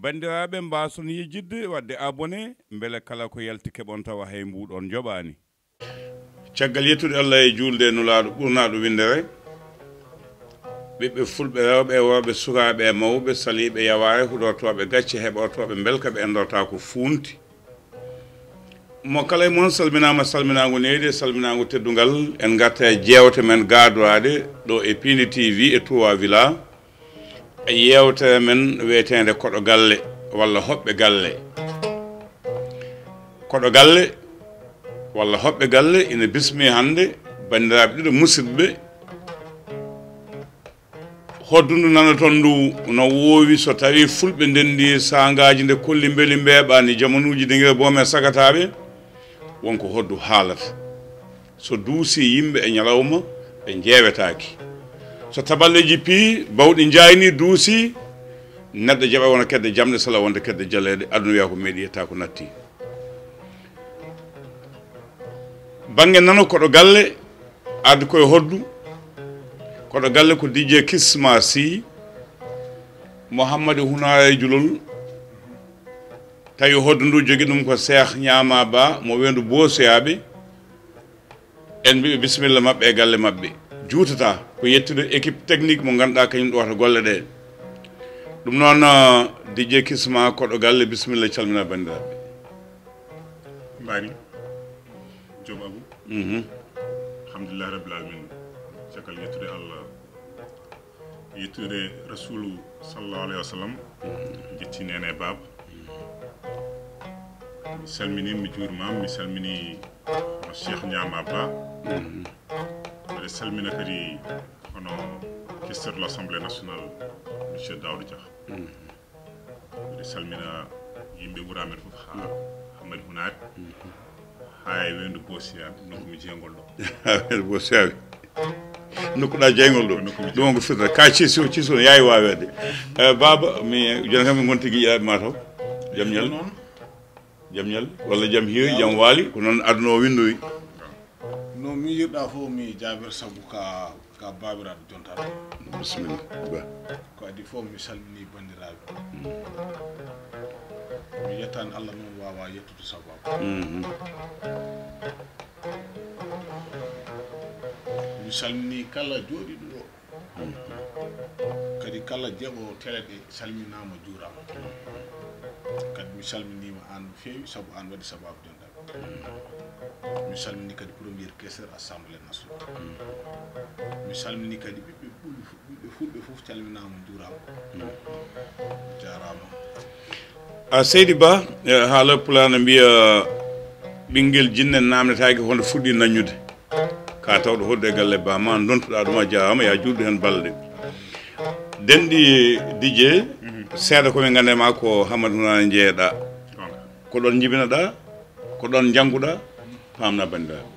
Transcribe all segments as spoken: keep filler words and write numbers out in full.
Banndiraaɓe, mbaason yejjitde waɗde abonné, mbele kala ko yalti keɓon tawa hay mbuuɗon njoɓaani. Caggal yettude Allah e juulde e Nulaaɗo ɓurnaaɗo winndere, ɓiɓɓe fulɓe rewɓe e worɓe, sukaaɓe e mawɓe, saliiɓe yawaare, huɗortooɓe gacce, heɓortooɓe mbelka, ɓe enndortaa ko fuunti. Mo kala e mon salminaama salminaango neydi e salminaango teddungal. En ngarta e jeewte men gaadoraaɗe ɗo e Piindi T V e Touba Villa. E yeewtere men wiyeteende Koɗo Galle walla Hoɓɓe Galle. Koɗo Galle walla Hoɓɓe Galle ina bismi hannde banndiraaɓe ɗiɗo musidɓe. Hoddundu nanoton ndu no woowi, so tawii fulɓe ndenndi saangaaji nde kolli mbeli mbeeɓaani jamanuuji dingira boomen sagataaɓe, wonko hoddu haalata. So duusii yimɓe e ñalawma, ɓe njeewetaaki. So taballeeji pii, bawɗi njaayni, duusii, neɗɗo jaɓa wona kedde jamɗe, sala wonde kedde jaleeɗe, aduna wiya ko meeɗi yetta ko natti. Bannge nano koɗo galle, ardi koye hoddu, koɗo galle ko D J Kisma Sy, Mouhammadi Hunaare Julol, tawi hoddu ndu jogi ɗum ko Cheikh Ñaama Ba mo Weendu Boosiyaaɓe. En mbiɓe bisimilla maɓɓe e galle maɓɓe. Juutata ko yettude équipe technique mo ngannduɗaa kañum ɗowata golle ɗe. Ɗum noon, D J Kisma koɗo galle, bisimilla, calmina banndiraaɓe. Mbaari Joom Abu. Mhm. Alhamdulillahi Rabbil Alamin. Caggal yettude Allah, yettude Rasulu sallallahu alayhi wa sallam, jetti nene e baaba. Mi salmini, mi juurima, mi salmini hono Cheikh Ñaama Ba. Mhm. Mbeɗa salmina kadi hono questeur de l'Assemblée nationale, monsieur Daouda Dia. Mhm. Mbeɗa salmina yimɓe wura men fof, haa Hammadi Hunaare, haa e Weendu Boosiyaaɓe, nokku mi jeygol ɗo. Haa Weendu Boosiyaaɓe. Nokku ɗa jeygol ɗo. Ɗum ko firnde. Ka ciisi o, ciisi o yaawi waaweede. Eh, baaba, mi, jooni kam mi ngonti giƴaaɓe ma taw. Jam ñal. Jam ñal. Walla jam hiiri, jam waali. Ko noon aduna o winndoyi. No miijirɗa fof mi jaabir sabu ka, ka baabiraaɗo jontaɗo. Bisimilla. Ba. Ko adi fof mi salmini banndiraaɓe. Mm. Mi yettani Allah noon wawa yettude sababu. Mhm. Mi salmini kala jooɗiɗo ɗo. Mhm. Kadi kala jeeɓo tele ɗe salminama juurama. Kadi mi salminima an no feewi sabu an waɗi sababu jontaɗo. Mi salmini kadi premier questeur assemblée nationale. Mi salmini kadi ɓiɓɓe ɓulɓe fu- ɓiɓɓe fulɓe fof calminama juurama. Jarama. A seydi ba, eh, haala pulaar no mbiya ɓinngel jinne namdetaake hono fuɗɗi naññude. Ka tawɗo hodde e galle ba ma dontuɗa ɗum a jarama, ya juutdu hen balɗe. Denɗi Didier, seeɗa ko min gande ma ko Hammadi Hunaare jeeyeɗa. Ko ɗon jibinaɗa, ko ɗon jannguɗa, pamna banndiraaɓe.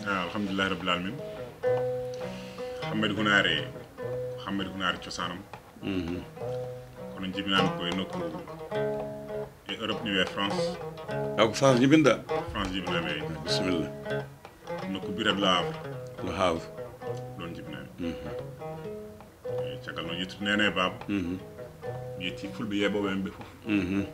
Ah, alhamdulillahi rabbil alamin. Hammadi Hunaare, Hammadi Hunaare cosaanam. Mhm. Kono jibinami ko e nokku e Europe ni wiyee France. A ko France jibinɗa? France jibinami, eyi. Bisimilla. Nokku biyeteeɗo Le Havre. Le Havre. Ɗon jibinami. Mhm. Eyi, caggal noon yettude nene e baaba. Mhm. Mi yetti fulɓe yeeɓooɓe men ɓe fof. Mhm.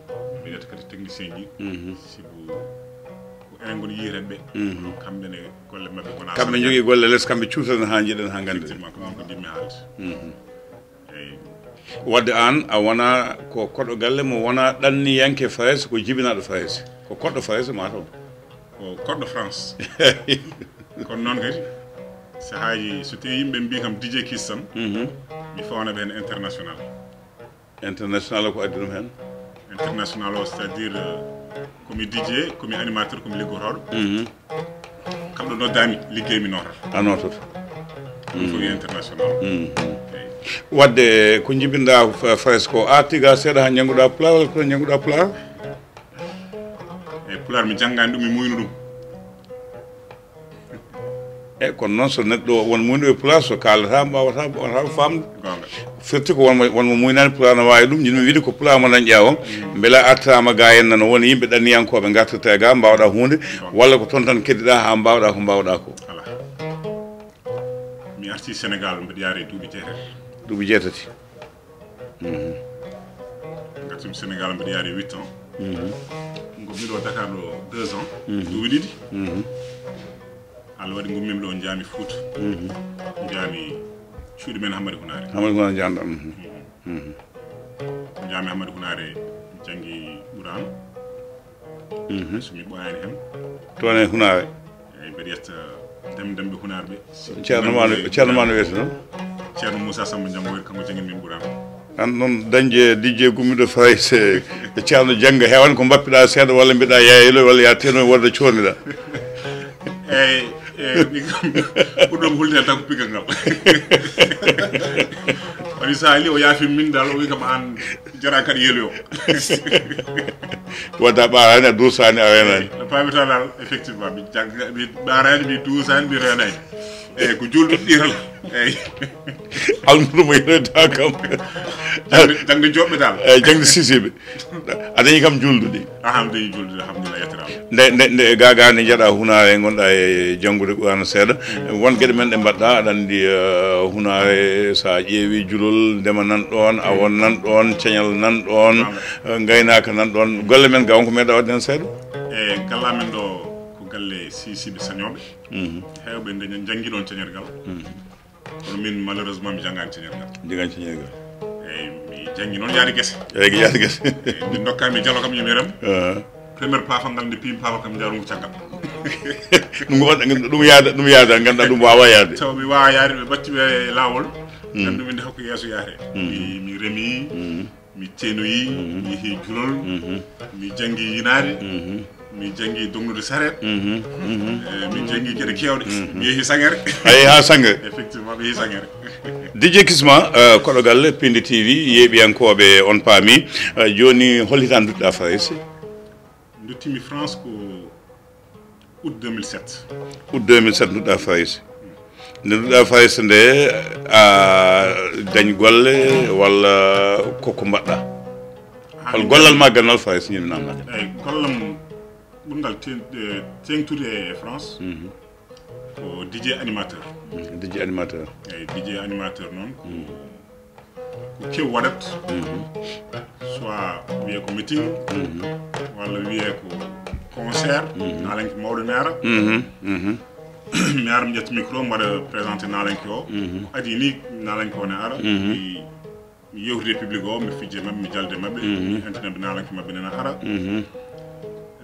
Mi yetta kadi technicien ji. Mhm. Sibu ko enen ngoni yiireɓe ɓe. Mhm. Kamɓe ne golle maɓɓe wona. Kamɓe njogii golle les, kamɓe cuutoɗen haa njiɗen haa ngannden. Effectivement, ko noon ko njiɗmi haalde. Mhm. Eyi. Wadde aan a wona ko koɗo galle mo wona ɗanniyanke Farayse, ko jibinaɗo Farayse, ko koɗɗo Farayse ma taw. Ko koɗɗo France. Kono noon kadi sahaaji so tawi yimɓe mbi kam Didier Kiss tan, mhm, mi fawna ɓe heen international. International ko addi ɗum heen? International o, c'est-à-dire, euh, komi Didier, komi animateur, komi liggotooɗo. Mhm. Kam ɗo noddami liggey mi nootata. A noototo. Ɗum ko international. Mhm. Eyi. Wadde ko jibinɗa Fa- Farayse ko, a tiga seeɗa ha jannguɗa pulaar walla ko jannguɗa pulaar? E pulaar mi janngaani ɗum, mi muynu ɗum. E kono noon so neɗɗo won muynuɓe pulaar so kaalata mbawata wonata ko famde. Goonga. Firti ko wonmo wonmo muynaani pulaar no waawi ɗum, jiɗmi wiide ko pulaar mo dañƴa o. Mm. Mbela artirama ga henna no woni yimɓe ɗanniyankooɓe ngartirta e ga mbawɗa huunde, goonga, walla ko toon tan keddiɗa ha mbawɗa ko mbawɗa ko. Alaa. Mi Arti Sénégal mbiɗa yaari duuɓi jeetati. Duuɓi jeetati. Mhm. Ngartimi Sénégal mbiɗa yaari huit ans. Mhm. Ngommi ɗo Dakar ɗo deux ans. Mhm. Duuɓi ɗiɗi. Mhm. Allah waɗi ngummimi ɗo, njaami Fuuta. Mhm. Njaami cuuɗi men Hammadi Hunaare. Hammadi Hunaare njanɗo. Mhm. Mhm. Mhm. Njaami Hammadi Hunaare, janngi Quraan. Mhm. So mi ɓooyaani heen. Toon e Hunaare. Eeyi, mbeɗa yetta dem demɓe Hunaare ɓe. Ceerno Maano, Ceerno Maano wiyete noon? Ceerno Moussa Samba Janngo wiyete, kanko janngini min Quraan. Aan noon dañde dijje gummiɗo Farayse e Ceerno Janngo, heewan ko mbappiɗaa seeɗa walla mbiɗa yaayilo walla ya teno wonde cooniɗa. Eeyi, eeyi, min kam, ɓurɗo mi hulde tan ko pigal ngal. Woni so haali o yaafi min dal, o wi kam aan jara kadi yeloyo. Wadda ɓaaraani, a duusaani, a reenaani. No paamita dal, effectivement, mi jagga, mi ɓaaraani, mi duusaani, mi reenaani. Eeyi, ko juulduɗo ɗi tan. Eeyi. Almudo mo yeloyta kam. Jangde, jangde joɓɓe dal. Eeyi, jangde sisiɓe. A dañi kam juulduɗi. Alhamdulillah, juulduɗi, alhamdulillah, yettiraama. Nde, nde, nde gaagaa nde njaɗa Hunaare, ngonɗa e janngude Qur'aana seeɗa. Mm. Won geɗe men ɗe mbaɗɗa, aɗa anndi, eh, Hunaare, so a ƴeewi julol, ndema nan ɗoon, awon nan ɗoon, ceñal nan ɗoon, eh, ngaynaaka nan ɗoon. Golle men ga, won ko meeɗa waɗde heen seeɗa? E galle amen ɗo, ko galle sisiɓe sañooɓe. Mhm. Heewɓe nde njanngi ɗoon ceñorgal. Mhm. Kono min, malheureusement, mi janngaani ceñorgal. Janngaani ceñorgal. Eeyi, mi janngi noon yaade gese. Eeyi, yaade gese. Eeyi, min ndokkaami jalo kam, yo mi rem. Ah. Premier paafal ngal nde piimi paafal kam, njaarungu caggal. Ɗum ko waɗa, ɗum yaada, ɗum yaada, ngannduɗaa ɗum waawaa yaade. Taw mi waawaa yaade, ɓe mbatti ɓe e laawol. Mm. Nganndu min nde hakko yeeso yaade. Mm. Mi, mi remi. Mm. Mi ceenoyi, mhm, mi yehi julol, mhm, mi janngi yinaade, mhm, mi janngi dognude sareet, mhm, mhm, eh, mi janngi geɗe keewɗe, mhm, mi yehi Saŋere. A yehi haa Saŋere? Effectivement, mi yehi Saŋere. D J Kisma, eh, koɗo galle Pindi T V, yeeɓiyankooɓe on paami. Eh, jooni, hol hitaande nduttuɗaa Farayse? Nduttimi France ko août deux mille sept. Août deux mille sept nduttuɗaa Farayse. Nde nduttuɗaa Farayse nde, a dañ golle walla ko ko mbaɗɗaa? Hol gollal ma gannal Farayse, ñande mi naamndaade? Eeyi, gollam ɓurngal te-, eh, teeŋtude e France, mhm, ko D J animateur. Mhm, D J animateur. Eeyi, D J animateur noon ko, mhm, ko kew waɗat, mhm, soit wiyee ko meeting, mhm, walla wiyee ko concert, mhm, naalanke mawɗo ne ara. Mhm, mhm. Mi ara, mi ƴetta micro, mi waɗa présenté naalanke o. Mhm. Ko adii ni naalanke o ne ara, mhm, mi, mi yewtida e public o, mi fijja e maɓɓe, mi jalda e maɓɓe, mhm, mi entina ɓe, naalanke maɓɓe ne ara. Mhm.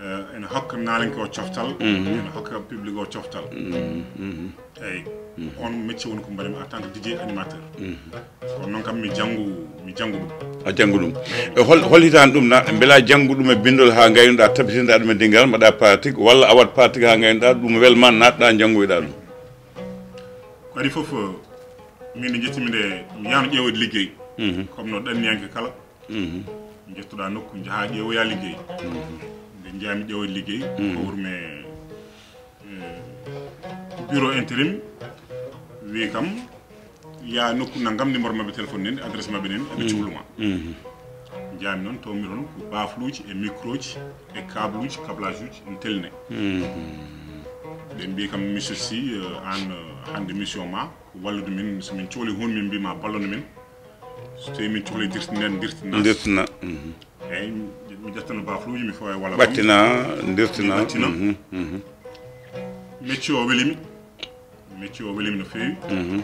Eh, ene hokka naalanke o coftal, mhm, ene hokka public o coftal. Mhm, mhm. Eeyi. Mhm. On métier woni ko mbaɗimi en tant que D J animateur. Mhm. Kono noon kam mi janngu, mi janngu ɗum. A janngu ɗum. E hol, hol hitaande ɗum na, mbela janngu ɗum e binndol haa ngaynuɗaa, tabitinɗaa ɗum e dingal, mbaɗa pratique, walla a waɗ pratique haa ngaynuɗaa ɗum welma, naatɗaa, njanngoyɗaa ɗum? Ko adii fof, min nde njettimi nde, mi yahno ƴeewoyde liggey. Mhm. Comme no ɗanniyanke kala. Mhm. Njettoɗaa nokku, njahaa ƴeewoyaa liggey. Mhm. Nde njaami ƴeewoyde liggey, mhm, ko wurme, eh, bureau intérim wi kam, yaa nokku nanngam, numéro maɓɓe téléphone nen, adresse maɓɓe nen, eɓe, mhm, cuhlu ma. Mhm. Njaami noon, tawmi toon ko baafluuji e microji e kabluuji, cablage uji ene tellinee. Mhm. Ɓe mbi kam, monsieur Sy, eh, aan, eh, hannde mission ma ko wallude min, so min cohli huunde min mbi ma ballono min. So tawi min cohli dirti nden, dirtina. Dirtina. Mhm. Eeyi, mi ƴettano baafluuji, mi fawa e wala kam. Ɓattina, dirtina. Mi ɓattina. Mhm, mhm. Métier o welimi. Métier o welimi no feewi. Mhm.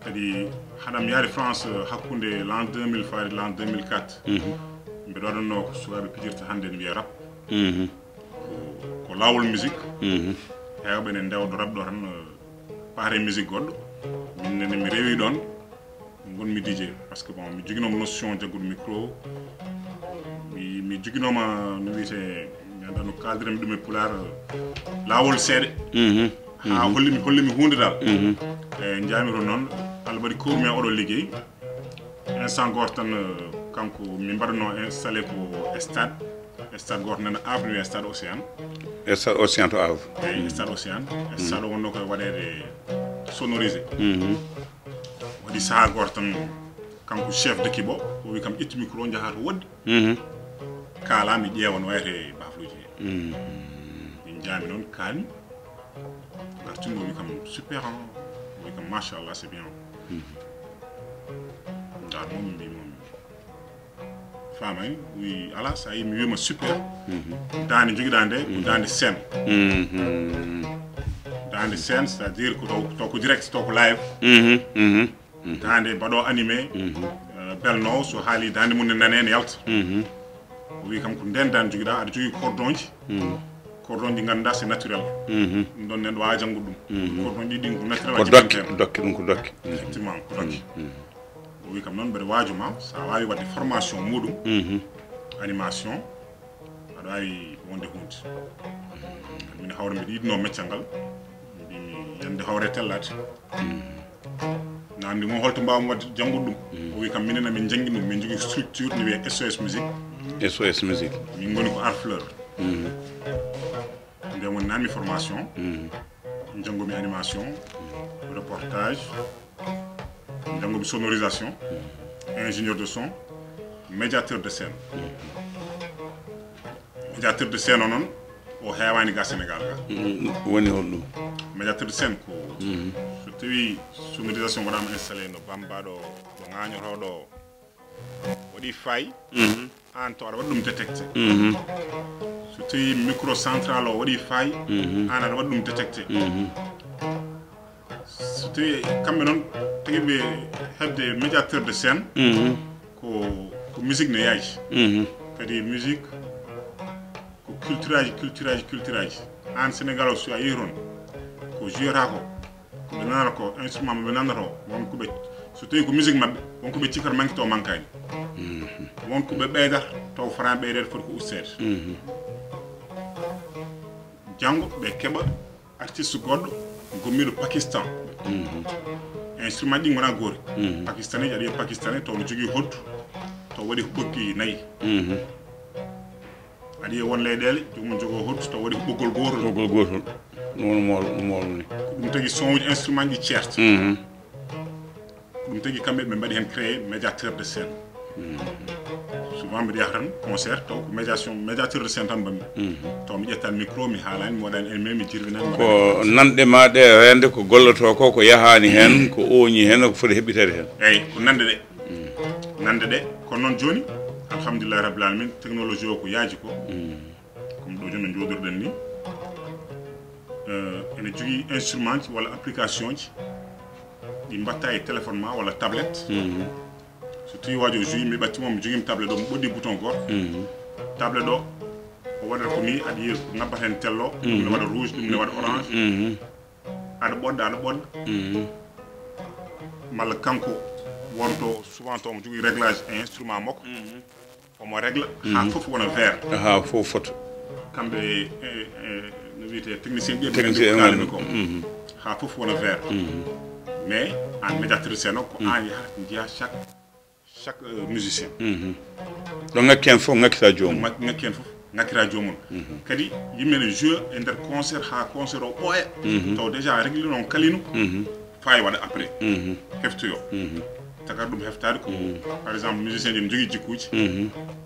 Kadi haɗam yaade France, eh, hakkunde l'an deux mille faade l'an deux mille quatre. Mhm. Mbeɗa waɗannoo ko sukaaɓe pijirta hannde ne wiyee rap. Mhm. Ko, ko laawol musique. Mhm. Heewɓe ne ndewdo rap ɗo tan, eh, paare musique goɗɗo. Min nene mi rewi ɗoon. Ngonmi D J, parce que bon, mi joginooma notion jaggude micro, mi, mi joginooma no wiyetee, mi anndaa no kaaldirmi ɗum e Pulaar, laawol seeɗa. Mhm. Haa, mhm, holli mi, holli mi huunde dal. Mhm. E njaami toon noon, Allah waɗi kowrumi e oɗo liggey. Instant gooto tan, eh, kanko min mbaɗanoo installé ko e stade, e stade gooto nana Havre, wiyee Stade Océan. E Stade Océan to Havre. Eeyi, mhm, Stade Océan. E, mhm, stade o wonnoo ko e waɗeede sonorisé. Mhm. Waɗi sahaa gooto tan, kanko chef d'équipe o, o wi kam, "Ƴettu micro, njahaa to woɗɗi." Mhm. Kaalaa, mi ƴeewa no wayata e baafluuji he. Mhm. Min njaami noon, kaami. Ngartumi, o wi kam, "Super, hein." O Wi kam, machallah, c'est bien. Ngal moom mbi moom. Faamay, wi ala, so a yi mi wiima super. Daande jogiɗaa nde, ko daande scène. Daande scène, c'est-à-dire ko taw, taw ko direct, taw ko live. Daande mbaɗo animé, euh, belno, so haali daande mum ne nane ne yalta. O wi kam ko nden daande jogiɗaa, aɗa jogii cordonji. Cordonji ɗi ngannduɗaa c'est naturel. Ɗum ɗon nen waawa janngude ɗum. Cordonji ɗi ɗin ko naturel. Ko a dokke, jogii dokke, ɗum ko dokke. Effectivement, ko dokke. O wi kam noon mbeɗa waajo ma, so a waawi waɗde formation muɗum, animation, aɗa waawi wonde hunde. Min hawre mbiɗa yiɗno meccal ngal, mbimi yande hawre tellaade. Namdi mo holto mbaawmi waɗde janngude ɗum. O wi kam minen amin njanngi ɗum, min njogii structure ne wiyee S O S Musique. S O S Musique. Min ngoni ko Harfleur. Nden woni nanmi formation. Njanngomi animation, reportage, njanngomi sonorisation, ingénieur de son, médiateur de scène. Médiateur de scène o noon, o heewaani ga Sénégal ga. Woni hol ɗum? Médiateur de scène ko so tawi sonorisation waɗaama installé no bambaɗo, ɗo ŋaañotooɗo, waɗi fay, aan to aɗa waɗa ɗum détecté. So tawi micro central o waɗi fay, aan aɗa waɗa ɗum détecté. So tawi kamɓe noon tagi ɓe heɓde médiateur de scène, ko, ko musique ne yaaji. Kadi musique ko culture aji, culture aji, culture aji. Aan Sénégal o, so a yehi toon, ko joueta ko, ko ɓe nanata ko, instrument mo ɓe nanata o, won ko ɓe, so tawi ko musique maɓɓe, won ko ɓe cikkata manki taw mankaani. Won ko ɓe ɓeydata taw fotani ɓeydeede, foti ko usteede. Janngo ɓe keɓa artiste goɗɗo gommiiɗo Pakistan. Instrument ɗi ngonaa goori. Pakistanais, aɗa yiya pakistanais taw no jogii hoddu, taw waɗi ko ɓoggi nayi. Aɗa yiya won leyɗeele, joomum jogoo hoddu taw waɗi ko ɓoggol gootol. Ɓoggol gootol. Ɗum woni mool, ɗum mool ni. Ko ɗum tagi son uji instrument ɗi ceerta. Ɗum tagi kamɓe ɓe mbaɗi heen créé médiateur de scène. Souvent mbiɗa yaha tan concert taw ko médiation, médiateur de scène tan mbaɗmi. Taw mi ƴettan micro, mi haalaani, mi waɗaani animé, mi jirwinaani, mi waɗaani. Ko nanɗe ma ɗe reende ko gollotoo ko, ko yahaani heen, ko ooñi heen, ko foti heɓɓiteede heen. Eeyi, ko nanɗe ɗe. Nanɗe ɗe, kono noon jooni, alhamdulillahi rabbil alamin, technologie o ko yaaji ko. Comme ɗo jooni no njooɗirɗen ni, euh, ene jogii instrument ji walla application ji ɗi mbatta e téléphone ma walla tablette. So tawi waajo o joui, mi ɓatti mo, mi jogii mi tablette ɗo, mi ɓoɗɗi bouton gooto. Tablette ɗo, o waɗata ko ni, aɗa yiya ko ngabbata heen tello, ɗum ne waɗa rouge, ɗum ne waɗa orange. Aɗa ɓoɗɗa, aɗa ɓoɗɗa. Malla kanko wonto souvent to omo jogii réglage e instrument makko. Omo régla haa fof wona vert. Haa fof fota. Kamɓe, eh, eh, no wiyetee technicien ƴeeɓe, technicien ɓe ko kaalmi ko. Haa fof wona vert. Mais aan médiatrice no ko aan yaha njiya chaque, chaque, euh, musicien. Ɗo ŋakki heen fof ŋakkita joomum. Ŋak-, ŋakki heen fof ŋakkita joomum. Kadi yimɓe ne joue e nder concert haa concert o ɓooya. Taw déjà a régli noon kalinu. Faa e waɗa après. Heftoyo. Takar ɗum heftaade ko, par exemple, musicien ji ne njogii jikkuuji.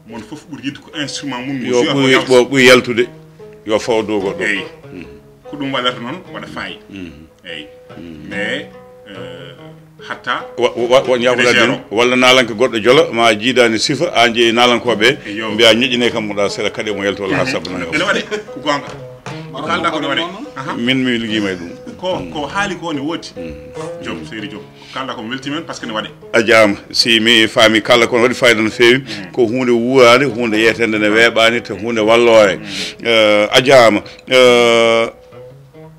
Mon fof ɓuri yiɗde ko instrument mum mo yo joue ko ɓuri yalta. Ɓuri yaltude, yo faw dow goɗɗo. Eyi. Ko ɗum waɗata noon waɗa faayi. Eyi. Mais, euh, hatta wa, wa, wa, ene jeero. Walla naalanke goɗɗo jola ma jiidaani sifa, a jeeyi naalankooɓe. Eyo. Mbiya ñoƴƴine kam mo ɗa seeɗa kaɗe mo yalto walla haa sabbo nanga. Ene waɗe, ko goonga. Ko kaalɗa ko ne waɗe. Min mi liggiima e ɗum. Ko, ko haali ko ne woodi. Joom, seydi Joom. Kaalɗa ko weltiima heen parce que ne waɗe. A jaama, si mi faami kaalɗa ko ne waɗi fayda no feewi. Ko huunde wuuraande, huunde yeeteende ne weeɓaani, te huunde walloore. Eh, a jaama, eh,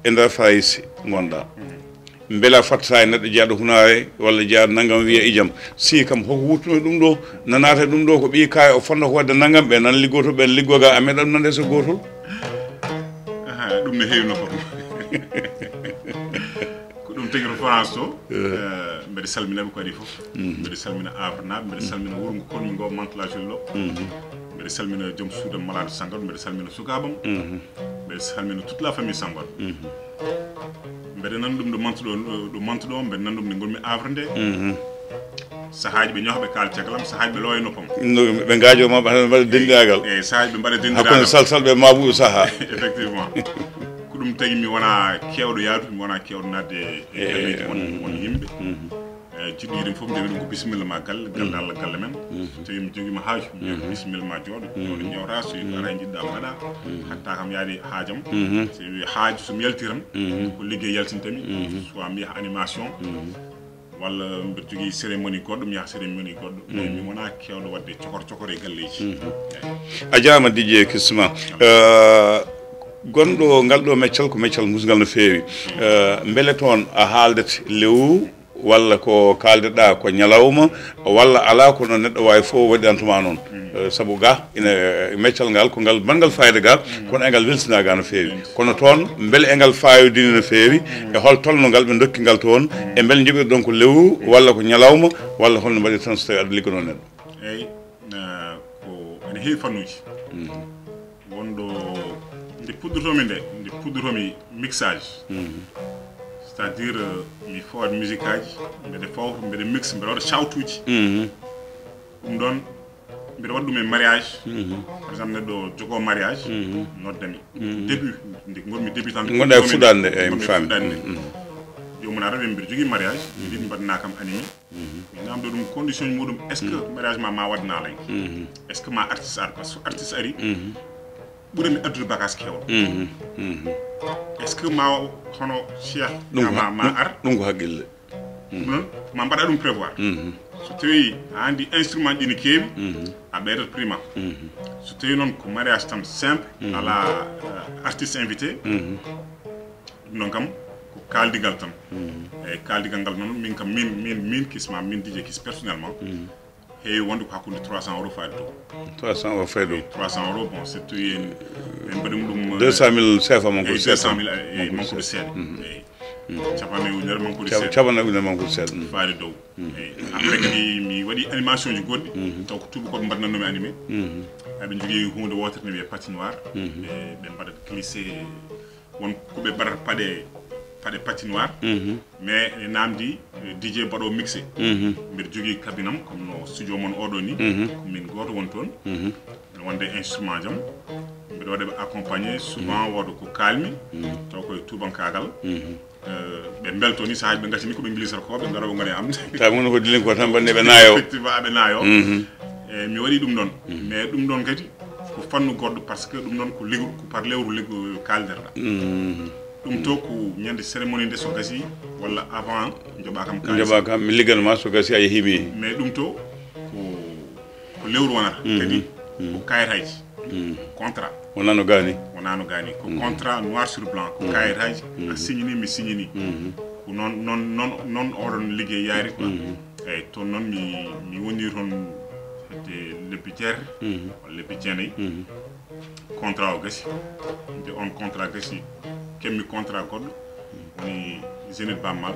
e nder Farayse ngonɗa. Mbela fattata e neɗɗo jeyaaɗo hunaare walla jeyaaɗo nanngam wiya ijam. Si kam hoko wuttuno ɗum ɗo, nanata ɗum ɗo ko ɓii kaay o fonnoo ko waɗde nanngam, ɓe nan liggoto, ɓen liggo ga, a meeɗa ɗum nande so gootol. Aha, ɗum ne heewi no fof. Ko ɗum tagi to France to. Eh, mbeɗa salmina ɓe ko adi fof. Mbeɗa salmina Havrenaaɓe, mbeɗa salmina wuro ngo konmi ngo, Mantes-la-Jolie ɗo. Mbeɗa salmina joom suudam Malade Sangaru, mbeɗa salmina sukaabam. Mbeɗa salmina toute la famille Sangaru. Mbeɗa nan ɗum ɗo Mantes ɗo, ɗo Mantes ɗo, mbeɗa nan ɗum nde ngonmi Havre nde. Sahaaji ɓe ñoha ɓe kaala caggal am, sahaaji ɓe loowa e noppam. No, ɓe ngaajo ma, ɓe mbaɗa denɗiraagal. Eyi, sahaaji ɓe mbaɗa denɗiraagal. Hakkunde salsalɓe e mabuɓe saha. Effectivement. Ɗum tagi mi wona keewɗo yaadude, mi wona keewɗo naatde e galleeji won won yimɓe. Eh, jiɗɗo yiɗum fof, mbiya ɗum ko bisimilla ma galle, galle Allah, galle men. So tawi mi jogiima haaju, mbiya ko bisimilla ma jooɗo, jooɗo ƴeewta, so ara jiɗɗa mbaɗa, hatta kam yaade haajam. So wi haaju, so mi yalti tan, ko liggey yaltintami, soit mbiya animation, walla mbiɗa jogii cérémonie goɗɗo, mi yaha cérémonie goɗɗo. Mais mi wona keewɗo waɗde cokor cokor e galleeji. A jaama Didier Kisma. Eh, gonɗo ngal ɗo meccal ko meccal musngal no feewi. Eh, mbele toon a haaldete lewru walla ko kaaldeɗa ko ñalawma walla alaa ko noon neɗɗo waawi fof waɗirantuma noon? Eh, sabu ga ina meccal ngal ko ngal mbaɗngal fayida ga, kono engal welsinaa ga no feewi. Kono toon mbele engal fayodini no feewi e hol tolno ngal ɓe ndokki ngal toon, e mbele njoɓirɗon ko lewru walla ko ñalawma walla holno mbaɗirton so tawi aɗa ligganoo neɗɗo? Eyyi, eh, ko ene heewi fannuuji. Wonɗo nde puɗɗotoomi nde, nde puɗɗotoomi mixage, c'est-à-dire, euh, mi fawat musique aji, mbeɗa fawta, mbeɗa mix, mbeɗa waɗa cawtuuji. Ɗum ɗoon mbeɗa waɗa ɗum e mariage. Par exemple, neɗɗo jogo mariage, noddami. Début nde ngonmi débutant, ngonɗa e fuɗɗaade nde, eyyi, mi faami. Joomum ara wi mbiɗa jogii mariage, mi yiɗi mbaɗana kam animé. Mi namdo ɗum condition ji muɗum, est-ce que mariage ma ma waɗ naalanke? Est-ce que ma artiste ar? Parce que so artiste ari, ɓurami addude bagage keewɗo. Est-ce que ma hono Cheikh ɗum ma ma ar? Ɗum ko haqqille. Ɗum noon ma mbaɗa ɗum prévoir. So tawi a andi instrument ɗi ne keewi, a ɓeydat prix ma. So tawi noon ko mariage tan simple, ala, euh, artiste invité, ɗum noon kam ko kaaldigal tan. Eyyi, kaaldigal ngal noon min kam, min, min, min Kisma, min Didier Kis personnellement, heewi wonde ko hakkunde trois cents euros faade dow. Trois cents euros faade dow. Trois cents euros, bon, so tawi en, en mbaɗi ɗum, euh, deux cent mille C F A mon ko eyyi, seeɗa. Deux cent mille, eyyi, mon ko seeɗa. Eyyi. Capanɗe ujunere mon ko seeɗa. Capanɗe ujunere mon ko seeɗa. Faade dow. Eyyi. Après kadi mi waɗi animation ji goɗɗi, taw ko tuubakooɓe mbaɗnannomi animé. Eɓe njogii huunde wootere ne wiyee patinoire. Ɓe, ɓe mbaɗa glissé, won ko ɓe mbaɗata paɗe, paɗe patinoire. Mais ene namdi, eh, D J baɗo mixé. Mbiɗa jogii cabinam, comme no studio mon oɗo ni. Ko min gooto won toon. Ene wonde instrument jam. Mbiɗa waɗa ɓe accompagné souvent, wooda ko kaalmi, taw koye tuubankaagal. Eh, ɓe mbelto ni, sahaaji ɓe ngati ni ko ɓe ngilisata ko, ɓe ngara ɓe ngoni am. Tawi woni ko dilin ko tan, banni ɓe naayo. Effectivement, aɓe naayo. Eh, mi waɗi ɗum ɗon. Mais ɗum ɗon kadi ko fannu goɗɗo, parce que ɗum ɗon ko ligu, ko par lewru ligu kaalderɗa. Ɗum to ko ñande cérémonie nde so gasi, walla avant, njoɓa kam kaalis. Njoɓa kam, mi ligganma so gasi a yehimi. Mais ɗum to ko, ko lewru wonata. Kadi ko kayitaji. Contrat. Wonano gani. Wonano gani. Ko contrat noir sur blanc. Ko kayitaji. A signini, mi signini. Ko noon, noon, noon, noon oɗon liggey yaari quoi. Eyyi, toon noon mi, mi woni toon hedde lebbi jeetati, walla lebbi jeenayi. Contrat o gasi. Nde on contrat gasi, keɓmi contrat goɗɗo, woni Zénith Bammal.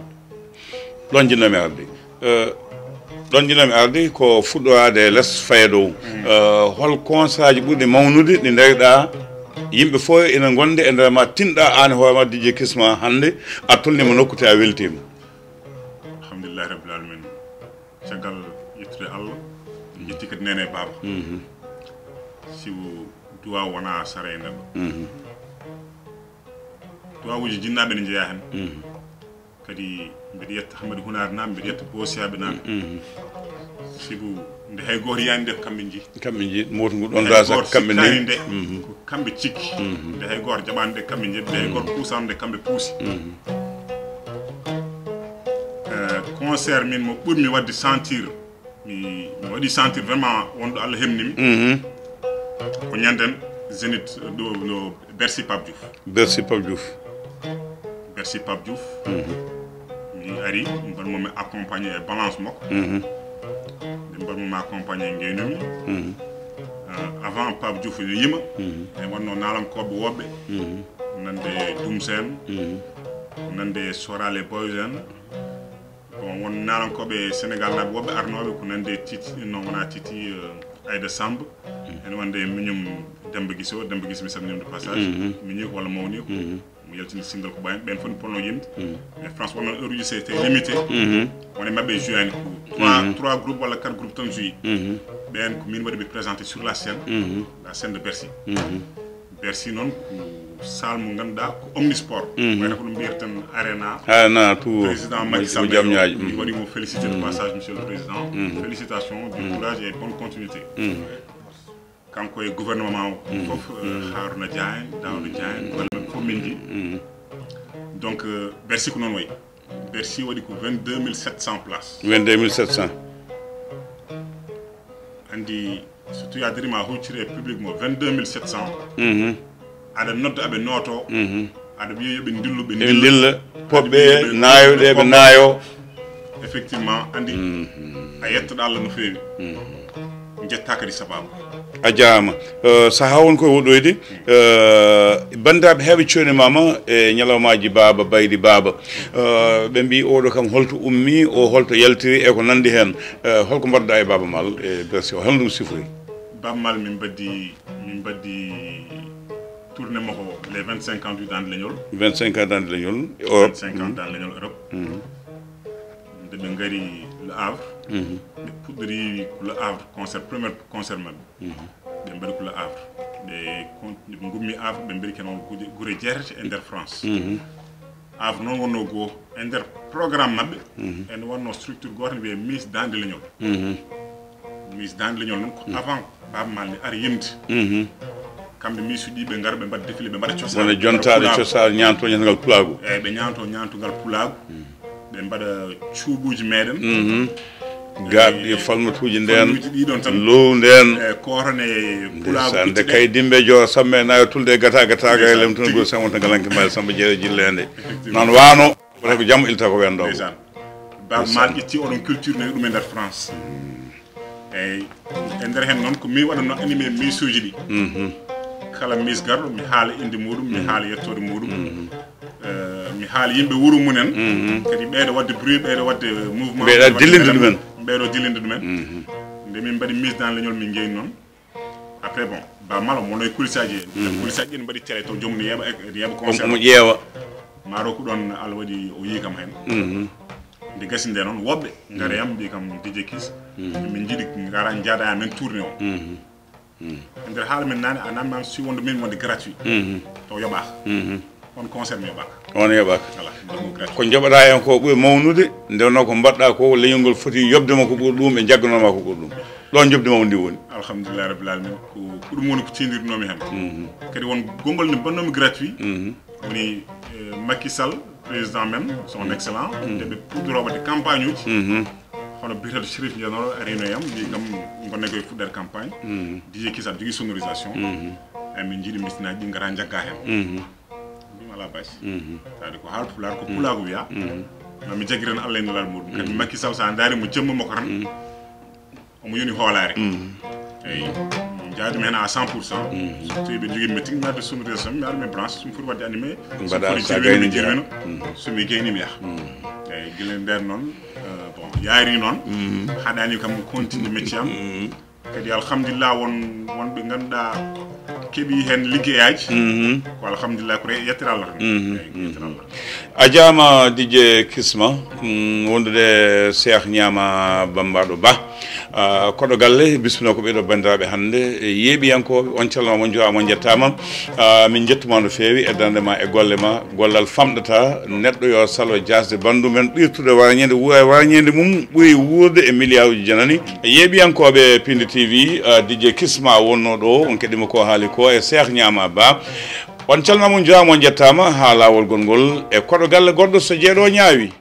Ɗon njiɗnoomi arde. Eh, ɗon njiɗnoomi arde ko fuɗɗoraade e les faye dow. Eh, hol conseil ji ɓurɗi mawnude ɗi ndariɗa yimɓe fof ina ngonde e nder ma, tinɗa aan e hoore ma D J Kisma hannde, a tolniima nokku te a weltiima? Alhamdulillahi Rabbil Alamin. Caggal yettude Allah, en jetti kadi neene e baaba. Sibu duwaaw wonaa sara e neɗɗo. Duwaawuuji jinnaaɓe ne njeyaa heen. Kadi mbiɗa yetta Hammadi Hunaare Naam, mbiɗa yetta Boosiyaaɓe Naam. Sibu nde hay gooto yiyaani nde ko kamɓe njeyi. Kamɓe njeyi, mooto ngu ɗon dasa kamɓe nde. Ko kamɓe cikki. Nde hay gooto jaɓaani nde kamɓe njeyi, nde hay gooto puusaani nde kamɓe puusi. Eh, concert min mo ɓurmi waɗde sentir, mi, mi waɗi sentir vraiment wonɗo Allah hemnimi. Ko ñanden Zénith ɗo, ɗo Bercy Pape Diouf. Bercy Pape Diouf. Bercy Pape Diouf. Mi ari, mbaɗmomi accompagné e balance makko. Nde mbaɗmomi accompagné e ngeynumi. Euh, avant Pape Diouf ene yima, e wonno naalankooɓe woɓɓe, nande Dum Sène, nande Sorale Boys en. Bon, won naalankooɓe Sénégal naaɓe woɓɓe arnooɓe ko nande Titi, non, wona Titi, euh, Aïda Samb. Ene wonde miñum Demba Guissé o, Demba Guissé mi salminiima de passage. Miñi ko walla mawni ko. Mo yaltini single ko ɓayen, ɓen fof ne ponno yimde. Mais France wonno heure uji c'était limité. Wona maɓɓe joué ani ko trois, trois groupes walla quatre groupes tan joué. Ɓen ko min waɗi ɓe présenté sur la scène, la scène de Bercy. Bercy noon ko Salle mo ngannduɗaa ko omnisport. Wayata ko ɗum mbiyata tan arena. Arena tout. Président Macky Sall, jam ñaaji. Mi waɗi mo félicité de passage, monsieur le président. Félicitations, du courage et bonne continuité. Kanko e gouvernement o fof, Harouna Dia en, Daouda Dia en, golle maɓɓe fof min nji. Donc, Bercy ko noon wayi. Bercy waɗi ko vingt-deux mille sept cents places. Vingt-deux mille sept cents. Anndi, so tawii a darii ma hucciri e public mo vingt-deux mille sept cents, aɗa nodda aɓe nooto, aɗa wiya yo ɓe ndillu, ɓe ndilla, poɓɓe naayo ɗe ɓe naayo. Effectivement, anndi, a yettaɗo Allah no feewi. Njettaa kadi sabaabu. A jaaraama. Sahaa won koye woɗɗoyde. Banndiraaɓe heewɓe coynimama e ñalawmaaji baaba, baydi baaba. Ɓe mbii oɗo kam holto ummi, o holto yaltiri e ko nanndi heen. Holko mbaɗɗa e Baaba Maal e Bercy o, holno ɗum sifori? Baaba Maal, min mbaddi, min mbaddi tournée makko les vingt-cinq ans du Dande Leñol. Vingt-cinq ans Dande Leñol Europe. Vingt-cinq ans Dande Leñol Europe. Nde ɓe ngari Le Havre, ɓe puɗɗori ko Le Havre concert, premier concert maɓɓe. Ɓe mbaɗi ko Le Havre. Ɓe kon-, ɓe ngummi Havre, ɓe mbaɗi kene on gure, gure jeetati e nder France. Havre noon wonno goo e nder programme maɓɓe. Ene wonno structure gooto ne wiyee Miss Dande Leñol. Miss Dande Leñol noon ko avant Baaba Maal ne ari yimde. Kamɓe Miss uji ɗi ɓe ngara, ɓe mbaɗa défilé, ɓe mbaɗa cosaan. Wona jontaade cosaan, ñaanto ñaangal pulaagu. Eeyi, ɓe ñaanto ñaantugal pulaagu. Ɓe mbaɗa cuubuuji meeɗen. Gaaɓi, falmatuuji ndeen, falmatuuji ɗi ɗoon tan. Low ndeen. E koorane pulaagu. Ndeysaan, nde kay dimbe jo samme nayo tulde gata gata ga lem tun go samu tan galanke mbaal samba jeere jilleende. Effectivement. Noon waano, wona ko jam ilta ko wendo. Ndeysaan. Baaba Maal ƴetti oɗon culture ne ɗum e nder France. Eeyi, e nder heen noon ko min waɗatnoo animé miisuuji ɗi. Kala miis garɗo, mi haala innde muuɗum, mi haala yettoode muuɗum. Eh, mi haala yimɓe wuro mumen. Kadi ɓeyɗo waɗde bruit, ɓeyɗo waɗde mouvement, ɓeyɗo dillinde ɗumen. Ɓeyɗo dillinde ɗumen. Nde min mbaɗi Miss Dande Leñol, min njeyi noon. Après, bon, Baaba Maal omo wonno e kulisaaji. Kulisaaji ɗi ne mbaɗi télé to, joomum ne yeeɓa, ne yeeɓa concert. Omo ƴeewa. Maaro ko ɗoon Allah waɗi o yii kam heen. Nde gasi nde noon, woɓɓe ngara yam, mbiyi kam, D J Kiss, min njiɗi ngara njaada amen tournée o. E nder haala men naane, a namdi am si wonde min wonde gratuit. Taw yoɓaaka. On concert mi yoɓaaka. On yoɓaaka. Voilà, mbaɗ mo gratuit. Ko njoɓaɗaa en ko ɓuri mawnude, nde wonno ko mbaɗɗa ko, leñol ngol foti yoɓde ma ko ɓuri ɗum, ɓe njagganoo ma ko ɓuri ɗum. Ɗon njoɓdi ma ndi woni. Alhamdulillahi Rabbil Alamin, ko, ko ɗum woni ko tiindirnoomi heen. Kadi won gonngol nde mbaɗnoomi gratuit. Woni, eh, Macky Sall, président men, son excellent, nde ɓe puɗɗoroo waɗde campagne uji. Hono biyeteeɗo Chérif Ndianoro arino yam, mbi kam, ngonne koye fuɗɗere campagne. D J Kiss aɗa jogii sonorisation. Eyi, min njiɗi mbisinaaji ɗi ngara njagga heen. Mbimi alaa basi. Tawde ko haal pulaar, ko pulaagu wiya. Ma mi jaggiren Allah e Nulaaɗo muɗum. Kadi Macky Sall, so a ndaari mo jemma makko tan, omo yoni hoolaare. Eyi, njaadi mi heen à cent pour cent. So tawi ɓe njogii mi tignaade sonorisation, mi ara mi branche, so mi foti waɗde animé, so mi foti jirwino, mi jirwino, so mi gayni mi yaha. Eyi, gila ndeen noon, eh, bon, yaari noon, haɗaani kam continue métier am. Kadi alhamdulillah, won, won ɓe ngannduɗaa keɓi heen liggeyaaji. Ko alhamdulillah, ko re-, yettere Allah tan. Eyi, ko yettere Allah. A jaama D J Kisma, mm, wondude Cheikh Ñaama Bambaɗo Ba. Ah, koɗo galle, bismino ko ɓeɗo banndiraaɓe hannde, e yeeɓiyankooɓe, on calma, on njuwaama, on njettaama. Ah, min njettuma no feewi e darnde ma e golle ma. Gollal famɗata, neɗɗo yo salo jaasde banndum en, ɓirtude warañeende, wu-, warañeende mum ɓuri wuurde e miliyaaruuji janani. Yeeɓiyankooɓe Pindi T V, ah, D J Kisma wonno ɗo, on keɗima ko haali ko e Cheikh Ñaama Ba. On calma, on njuwaama, on njettaama, haa laawol gongol e koɗo galle goɗɗo so jeeɗo ñaawi.